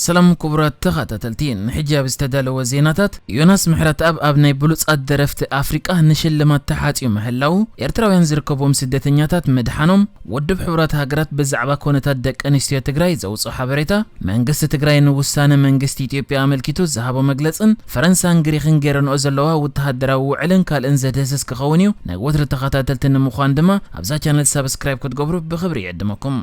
ሰላም ክቡራት ተኸታተልቲ፣ ንሕጂ ኣብ ዝተዳለወ ዜናታት፣ ዮናስ ምሕረተኣብ ኣብ ናይ ብሉጻት ደረፍቲ ኣፍሪቃ ንሽልማት ተሓጽዩ ምህላው፣ ኤርትራውያን ዝርከብዎም ስደተኛታት ምድሓኖም፣ ውድብ ሕቡራት ሃገራት ብዛዕባ ኩነታት ደቂ ኣንስትዮ ትግራይ ዘውፅኦ ሓበሬታ፣ መንግስቲ ትግራይ ንውሳነ መንግስቲ ኢትዮጵያ ኣመልኪቱ ዝሃቦ መግለጽን ፈረንሳን ግሪኽን ገይረንኦ ዘለዋ ወተሃደራዊ ውዕልን ካልእን ዘድህስስ ክኸውን እዩ። ናይ ወትሪ ተኸታተልቲ ንምዃን ድማ ኣብዛ ቻነል ሳብስክራይብ ክትገብሩ ብኽብሪ ይዕድመኩም።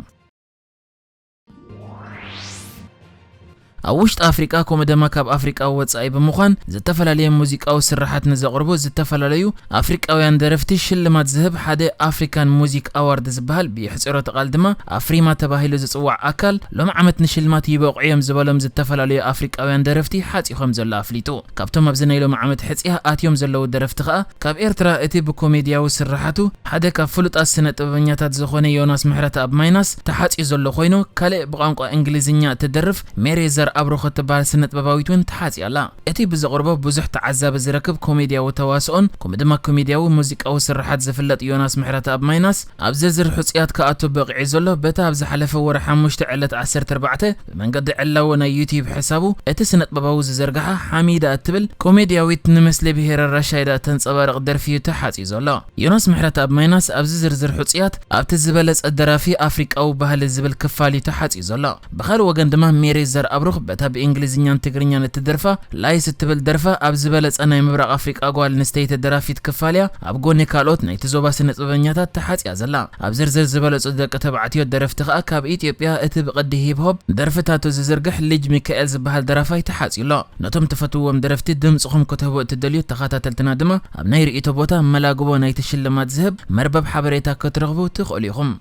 ኣብ ውሽጢ ኣፍሪቃ ከምኡ ድማ ካብ ኣፍሪቃ ወጻኢ ብምዃን ዝተፈላለየ ሙዚቃዊ ስርሓት ንዘቕርቡ ዝተፈላለዩ ኣፍሪቃውያን ደረፍቲ ሽልማት ዝህብ ሓደ ኣፍሪካን ሙዚክ ኣዋርድ ዝበሃል፣ ብሕጽሮተ ቃል ድማ ኣፍሪማ ተባሂሉ ዝጽዋዕ ኣካል፣ ሎም ዓመት ንሽልማት ይበቕዑ እዮም ዝበሎም ዝተፈላለዩ ኣፍሪቃውያን ደረፍቲ ሓጺኹም ዘሎ ኣፍሊጡ። ካብቶም ኣብዚ ናይ ሎም ዓመት ሕጽያ ኣትዮም ዘለዉ ደረፍቲ ከኣ፣ ካብ ኤርትራ እቲ ብኮሜድያዊ ስርሓቱ ሓደ ካብ ፍሉጣት ስነ ጥበበኛታት ዝኾነ ዮናስ ምሕረተኣብ ማይናስ ተሓጽዩ ዘሎ ኮይኑ፣ ካልእ ብቋንቋ እንግሊዝኛ እትደርፍ ሜሪ ዘርኣብሩኽ እትበሃል ስነ ጥበባዊት እውን ተሓጽያ ኣላ። እቲ ብዘቕርቦ ብዙሕ ተዓዛቢ ዝረክብ ኮሜድያዊ ተዋስኦን ከምኡ ድማ ኮሜድያዊ ሙዚቃዊ ስርሓት ዝፍለጥ ዮናስ ምሕረተኣብ ማይናስ፣ ኣብ ዝርዝር ሕጹያት ክኣቱ በቒዑ ዘሎ፣ በታ ኣብ ዝሓለፈ ወርሒ ሓሙሽተ ዕለት ዓሰርተ ኣርባዕተ ብመንገዲ ዕላዊ ናይ ዩትዩብ ሕሳቡ እቲ ስነጥበባዊ ዝዘርግሓ ሓሚዳ እትብል ኮሜድያዊት፣ ንምስሊ ብሄረ ራሻይዳ እተንጸባርቕ ደርፊ እዩ ተሓጽዩ ዘሎ። ዮናስ ምሕረተኣብ ማይናስ ኣብዚ ዝርዝር ሕጹያት ኣብቲ ዝበለጸ ደራፊ ኣፍሪቃዊ ባህሊ ዝብል ክፋል እዩ ተሓጽዩ ዘሎ። ብኻልእ ወገን ድማ ሜሪ ዘርኣብሩኽ በታ ብእንግሊዝኛን ትግርኛን እትደርፋ ላይስ እትብል ደርፋ ኣብ ዝበለጸ ናይ ምብራቕ ኣፍሪቃ ጓል ኣንስተይቲ ደራፊት ክፋል እያ ኣብ ጎኒ ካልኦት ናይቲ ዞባ ስነ ጥበበኛታት ተሓጽያ ዘላ። ኣብ ዝርዝር ዝበለጹ ደቂ ተባዕትዮ ደረፍቲ ከኣ ካብ ኢትዮጵያ እቲ ብቕዲ ሂፕ ሆፕ ደርፍታቱ ዝዝርግሕ ልጅ ሚካኤል ዝበሃል ደራፋይ ተሓጽዩ ኣሎ። ነቶም ትፈትውዎም ደረፍቲ ድምጽኹም ክትህቡ እትደልዩ ተኸታተልትና ድማ ኣብ ናይ ርእይቶ ቦታ መላግቦ ናይቲ ሽልማት ዝህብ መርበብ ሓበሬታ ክትረኽቡ ትኽእሉ ኢኹም።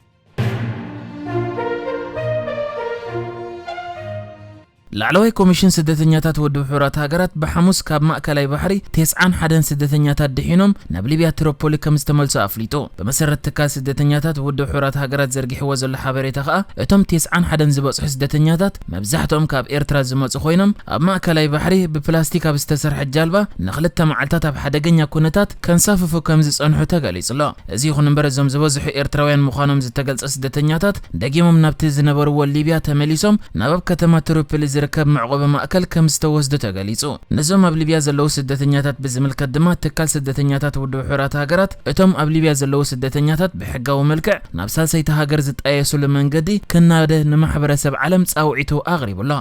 ላዕለዋይ ኮሚሽን ስደተኛታት ውድብ ሕቡራት ሃገራት ብሓሙስ ካብ ማእከላይ ባሕሪ ተስዓን ሓደን ስደተኛታት ድሒኖም ናብ ሊብያ ትሮፖሊ ከም ዝተመልሱ ኣፍሊጡ። ብመሰረት ትካል ስደተኛታት ውድብ ሕቡራት ሃገራት ዘርጊሕዎ ዘሎ ሓበሬታ ከኣ፣ እቶም ተስዓን ሓደን ዝበጽሑ ስደተኛታት መብዛሕትኦም ካብ ኤርትራ ዝመጹ ኮይኖም፣ ኣብ ማእከላይ ባሕሪ ብፕላስቲክ ኣብ ዝተሰርሐ ጃልባ ንኽልተ መዓልታት ኣብ ሓደገኛ ኩነታት ከንሳፍፉ ከም ዝጸንሑ ተገሊጹ ኣሎ። እዚ ይኹን እምበር፣ እዞም ዝበዝሑ ኤርትራውያን ምዃኖም ዝተገልጸ ስደተኛታት ደጊሞም ናብቲ ዝነበርዎ ሊብያ ተመሊሶም ናብ ኣብ ከተማ ትሪፖሊ ዝርከብ መዕቆቢ ማእከል ከም ዝተወስዱ ተገሊጹ። ነዞም ኣብ ሊብያ ዘለዉ ስደተኛታት ብዝምልከት ድማ፣ ትካል ስደተኛታት ውድብ ሕቡራት ሃገራት እቶም ኣብ ሊብያ ዘለዉ ስደተኛታት ብሕጋዊ መልክዕ ናብ ሳልሰይቲ ሃገር ዝጣየሱሉ መንገዲ ክናደ ንማሕበረሰብ ዓለም ጻውዒቱ ኣቕሪቡ ኣሎ።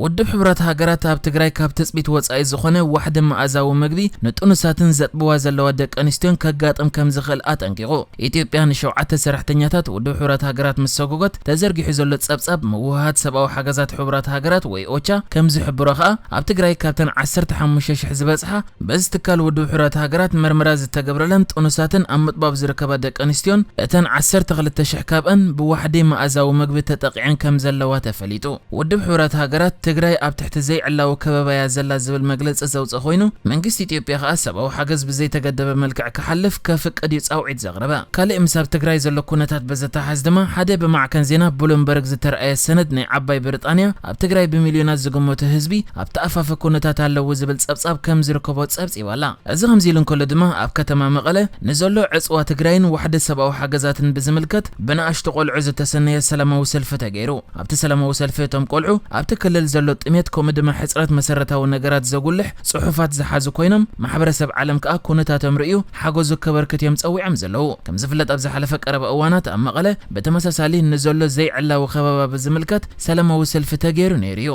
ውድብ ሕቡራት ሃገራት ኣብ ትግራይ ካብ ትጽቢት ወጻኢ ዝኾነ ዋሕዲ መኣዛዊ መግቢ ንጥኑሳትን ዘጥብዋ ዘለዋ ደቂ ኣንስትዮን ከጋጥም ከም ዝኽእል ኣጠንቂቑ። ኢትዮጵያ ንሸውዓተ ሰራሕተኛታት ውድብ ሕቡራት ሃገራት ምስ ሰጎገት፣ ተዘርጊሑ ዘሎ ጸብጻብ ምውህሃድ ሰብኣዊ ሓገዛት ሕቡራት ሃገራት ወይ ኦቻ ከም ዝሕብሮ ከኣ፣ ኣብ ትግራይ ካብተን ዓሰርተ ሓሙሽተ ሽሕ ዝበጽሓ በዚ ትካል ውድብ ሕቡራት ሃገራት መርመራ ዝተገብረለን ጥኑሳትን ኣብ ምጥባብ ዝርከባ ደቂ ኣንስትዮን፣ እተን ዓሰርተ ክልተ ሽሕ ካብአን ብዋሕዲ መኣዛዊ መግቢ ተጠቂዐን ከም ዘለዋ ተፈሊጡ። ውድብ ሕቡራት ሃገራት ትግራይ ኣብ ትሕቲ ዘይዕላዊ ከበባ እያ ዘላ ዝብል መግለጺ ዘውፀ ኮይኑ፣ መንግስቲ ኢትዮጵያ ከኣ ሰብኣዊ ሓገዝ ብዘይተገደበ መልክዕ ክሓልፍ ከፍቅድ እዩ ጻውዒት ዘቕረበ። ካልእ ምስ ኣብ ትግራይ ዘሎ ኩነታት ብዘተሓዝ ድማ፣ ሓደ ብማዕከን ዜና ብሉምበርግ ዝተረኣየ ሰነድ፣ ናይ ዓባይ ብሪጣንያ ኣብ ትግራይ ብሚልዮናት ዝግመቱ ህዝቢ ኣብቲ ኣፋፈ ኩነታት ኣለዉ ዝብል ጸብጻብ ከም ዝርከቦ ጸብጺባ ኣላ። እዚ ከምዚ ኢሉ እንከሎ ድማ፣ ኣብ ከተማ መቐለ ንዘሎ ዕጽዋ ትግራይን ዋሕዲ ሰብኣዊ ሓገዛትን ብዝምልከት ብንኣሽቱ ቆልዑ ዝተሰነየ ሰላማዊ ሰልፊ ተገይሩ። ኣብቲ ሰላማዊ ሰልፊ እቶም ቆልዑ ኣብቲ ክልል ዘሎ ጥሜት ከምኡ ድማ ሕጽረት መሰረታዊ ነገራት ዘጉልሕ ጽሑፋት ዝሓዙ ኮይኖም፣ ማሕበረሰብ ዓለም ከኣ ኩነታቶም ርእዩ ሓገዙ ከበርክት እዮም ጸዊዖም ዘለዉ። ከም ዝፍለጥ ኣብ ዝሓለፈ ቀረባ እዋናት ኣብ መቐለ ብተመሳሳሊ ንዘሎ ዘይዕላዊ ከበባ ብዝምልከት ሰላማዊ ሰልፊ ተገይሩ ነይሩ እዩ።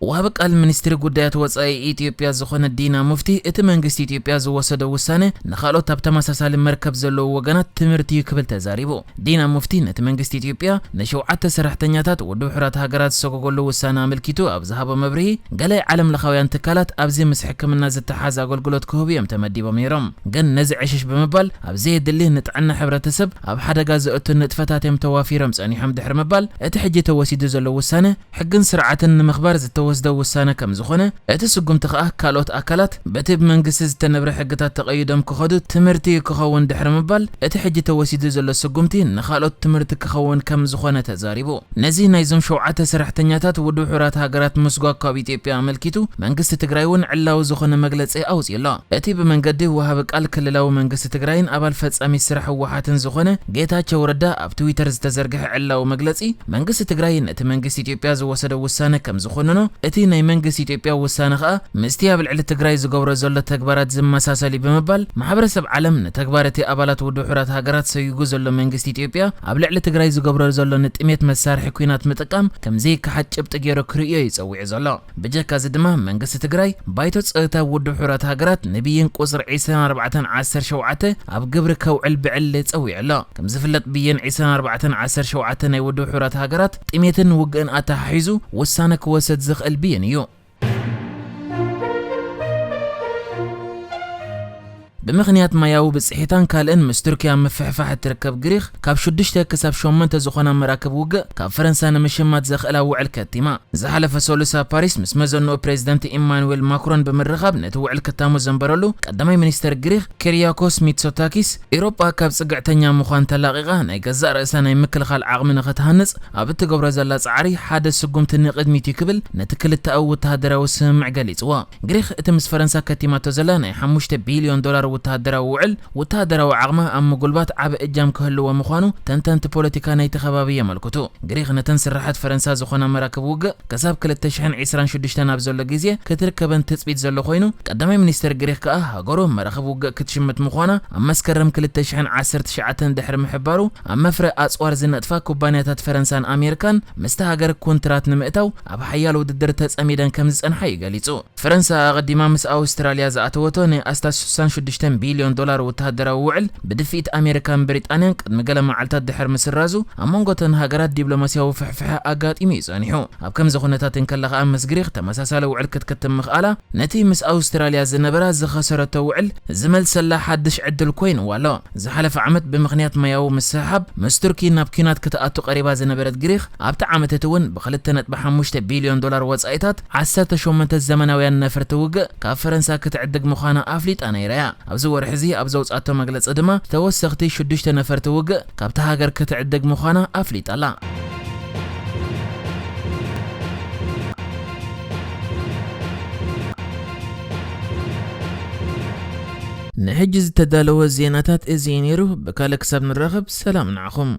ወሃቢ ቃል ሚኒስትሪ ጉዳያት ወጻኢ ኢትዮጵያ ዝኾነ ዲና ሙፍቲ፣ እቲ መንግስቲ ኢትዮጵያ ዝወሰዶ ውሳነ ንኻልኦት ኣብ ተመሳሳሊ መርከብ ዘለዉ ወገናት ትምህርቲ እዩ ክብል ተዛሪቡ። ዲና ሙፍቲ ነቲ መንግስቲ ኢትዮጵያ ንሸውዓተ ሰራሕተኛታት ውድብ ሕቡራት ሃገራት ዝሰጎገሉ ውሳነ ኣመልኪቱ ኣብ ዝሃቦ መብርሂ፣ ገለ ዓለም ለኻውያን ትካላት ኣብዚ ምስ ሕክምና ዝተሓዝ ኣገልግሎት ክህቡ እዮም ተመዲቦም ነይሮም። ግን ነዚ ዕሽሽ ብምባል፣ ኣብ ዘየድሊ ንጥዕና ሕብረተሰብ ኣብ ሓደጋ ዘእቱ ንጥፈታት እዮም ተዋፊሮም ጸኒሖም ድሕሪ ምባል፣ እቲ ሕጂ ተወሲዱ ዘሎ ውሳነ ሕግን ስርዓትን ንምኽባር ዝተወ ዝወስዶ ውሳነ ከም ዝኾነ፣ እቲ ስጉምቲ ከኣ ካልኦት ኣካላት በቲ ብመንግስቲ ዝተነብረ ሕግታት ተቐይዶም ክኸዱ ትምህርቲ ክኸውን ድሕሪ ምባል፣ እቲ ሕጂ ተወሲዱ ዘሎ ስጉምቲ ንኻልኦት ትምህርቲ ክኸውን ከም ዝኾነ ተዛሪቡ። ነዚ ናይዞም ሸውዓተ ሰራሕተኛታት ውድብ ሕቡራት ሃገራት ምስጓግ ካብ ኢትዮጵያ ኣመልኪቱ መንግስቲ ትግራይ እውን ዕላዊ ዝኾነ መግለጺ ኣውጺኡ ኣሎ። እቲ ብመንገዲ ወሃቢ ቃል ክልላዊ መንግስቲ ትግራይን ኣባል ፈጻሚ ስራሕ ህወሓትን ዝኾነ ጌታቸው ረዳ ኣብ ትዊተር ዝተዘርግሐ ዕላዊ መግለጺ፣ መንግስቲ ትግራይ ነቲ መንግስቲ ኢትዮጵያ ዝወሰደ ውሳነ ከም ዝኾንኖ፣ እቲ ናይ መንግስቲ ኢትዮጵያ ውሳነ ከኣ ምስቲ ኣብ ልዕሊ ትግራይ ዝገብሮ ዘሎ ተግባራት ዝመሳሰል እዩ ብምባል፣ ማሕበረሰብ ዓለም ንተግባር እቲ ኣባላት ውድብ ሕቡራት ሃገራት ሰጊጉ ዘሎ መንግስቲ ኢትዮጵያ ኣብ ልዕሊ ትግራይ ዝገብሮ ዘሎ ንጥሜት መሳርሒ ኲናት ምጥቃም ከም ዘይከሓድ ጭብጢ ገይሩ ክርእዮ እዩ ጸዊዑ ዘሎ። ብጀካ እዚ ድማ መንግስቲ ትግራይ ባይቶ ጸጥታ ውድብ ሕቡራት ሃገራት ንብይን ቁጽሪ ዕስራን ኣርባዕተን ዓሰርተ ሸውዓተ ኣብ ግብሪ ከውዕል ብዕሊ ጸዊዑ ኣሎ። ከም ዝፍለጥ ብይን ዕስራን ኣርባዕተን ዓሰርተ ሸውዓተ ናይ ውድብ ሕቡራት ሃገራት ጥሜትን ውግእን ኣተሓሒዙ ውሳነ ክወስድ ዝኽእል ብይን እዩ። ብምኽንያት ማያዊ ብጽሒታን ካልእን ምስ ቱርኪ ኣብ ምፍሕፋሕ እትርከብ ግሪኽ፣ ካብ ሽዱሽተ ክሳብ ሸሞንተ ዝኾና መራክብ ውግእ ካብ ፈረንሳ ንምሽማት ዘኽእላ ውዕል ከቲማ። ዝሓለፈ ሰሉስ ኣብ ፓሪስ ምስ መዘንኡ ፕሬዚደንት ኢማኑዌል ማክሮን ብምርኻብ ነቲ ውዕል ክታሙ ዘንበረሉ ቀዳማይ ሚኒስተር ግሪኽ ኪሪያኮስ ሚትሶታኪስ፣ ኤውሮጳ ካብ ጽግዕተኛ ምዃን ተላቒቓ ናይ ገዛእ ርእሳ ናይ ምክልኻል ዓቕሚ ንኽትሃንጽ ኣብ እትገብሮ ዘላ ጻዕሪ ሓደ ስጉምቲ ንቕድሚት እዩ ክብል ነቲ ክልተኣዊ ወተሃደራዊ ስምምዕ ገሊጽዎ። ግሪኽ እቲ ምስ ፈረንሳ ከቲማቶ ዘላ ናይ ሓሙሽተ ቢልዮን ዶላር ወተሃደራዊ ውዕል፣ ወተሃደራዊ ዓቕማ ኣብ ምጉልባት ዓቢ እጃም ክህልዎ ምዃኑ ተንተንቲ ፖለቲካ ናይቲ ከባቢ የመልክቱ። ግሪኽ ነተን ስራሓት ፈረንሳ ዝኾና መራክብ ውግእ ክሳብ ክልተ ሽሕን ዕስራን ሽዱሽተን ኣብ ዘሎ ግዜ ክትርከበን ትጽቢት ዘሎ ኮይኑ፣ ቀዳማይ ሚኒስተር ግሪኽ ከኣ ሃገሩ መራኽብ ውግእ ክትሽምት ምዃና ኣብ መስከረም ክልተ ሽሕን ዓሰርተ ትሽዓተን ድሕሪ ምሕባሩ፣ ኣብ መፍረ ኣጽዋር ዝነጥፋ ኩባንያታት ፈረንሳን ኣሜሪካን ምስቲ ሃገር ኮንትራት ንምእታው ኣብ ሓያል ውድድር ተጸሚደን ከም ዝጸንሓ እዩ ገሊጹ። ፈረንሳ ኣቐዲማ ምስ ኣውስትራልያ ዝኣተወቶ ናይ ኣስታት ስሳን ሽዱሽተን ቢልዮን ዶላር ወተሃደራዊ ውዕል ብድፍኢት ኣሜሪካን ብሪጣንያን ቅድሚ ገለ መዓልታት ድሕሪ ምስራዙ ኣብ መንጎ እተን ሃገራት ዲፕሎማስያዊ ፍሕፍሐ ኣጋጢሙ እዩ ጸኒሑ። ኣብ ከምዚ ኩነታት እንከላ ከኣ ምስ ግሪኽ ተመሳሳሊ ውዕል ክትክትም ምኽኣላ ነቲ ምስ ኣውስትራልያ ዝነበራ ዝኸሰረቶ ውዕል ዝመልሰላ ሓድሽ ዕድል ኮይንዋ ኣሎ። ዝሓለፈ ዓመት ብምኽንያት ማያዊ ምስሕሓብ ምስ ቱርኪ ናብ ኲናት ክትኣቱ ቀሪባ ዝነበረት ግሪኽ ኣብቲ ዓመት እቲ እውን ብክልተ ነጥቢ ሓሙሽተ ቢልዮን ዶላር ወጻኢታት ዓሰርተ ሸሞንተ ዘመናውያን ነፈርቲ ውግእ ካብ ፈረንሳ ክትዕድግ ምዃና ኣፍሊጣ ነይራ እያ። ኣብዚ ወርሒ እዚ ኣብ ዘውጻቶ መግለጺ ድማ ተወሰኽቲ ሽዱሽተ ነፈርቲ ውግእ ካብታ ሃገር ክትዕድግ ምዃና ኣፍሊጣ ኣላ። ንሕጂ ዝተዳለወ ዜናታት እዚ እዩ ነይሩ። ብካልእ ክሳብ ንራኸብ ሰላም ንዓኹም።